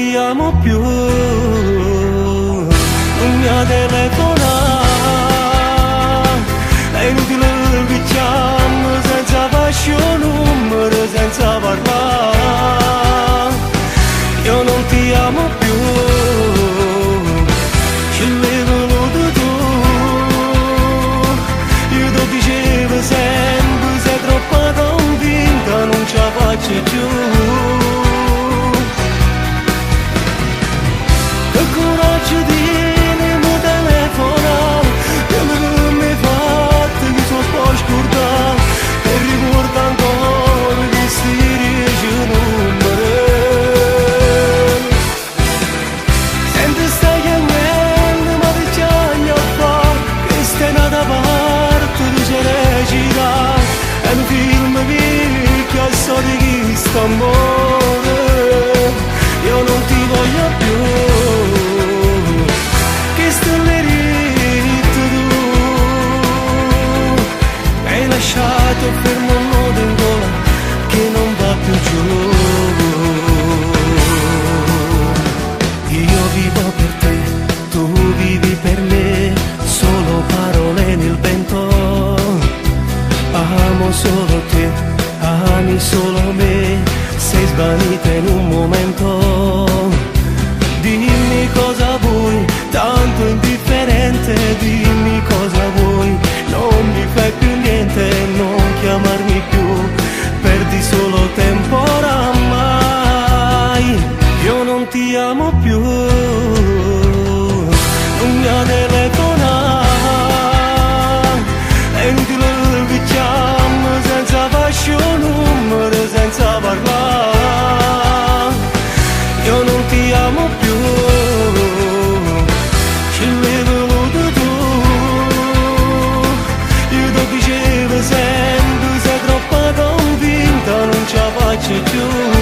ti amo più. Non mi telefonare, è inutile che chiamo senza fascio numero, senza parlare. Io non ti amo più, ce l'hai voluto tu. Io ti dicevo sempre, sei troppo convinta, non ce la faccio più. Che coraggio tieni, mi telefona, quello che mi hai fatto mi sono scordato, e ricordo ancora che si dice numero. Senti stai chiamando, ma ti chiami a fare, che stai da parte dice recita, è un film vecchio e so di chi sta amore. Io non ti voglio più, che stai ritto tu, mi hai lasciato fermo un nodo in gola che non va più giù. Io vivo per te, tu vivi per me, solo parole nel vento. Amo solo te, ami solo me, sei svanita in un momento. Dimmi cosa vuoi, tanto indifferente, dimmi cosa vuoi, non mi fai più niente, non chiamarmi più, perdi solo tempo oramai. Io non ti amo più, non mi telefonare, è inutile che chiamo senza fascio numero, senza parlare. Io non ti amo più, ce l'hai voluto tu. Io ti dicevo sempre, sei troppo convinta, non ce la faccio più.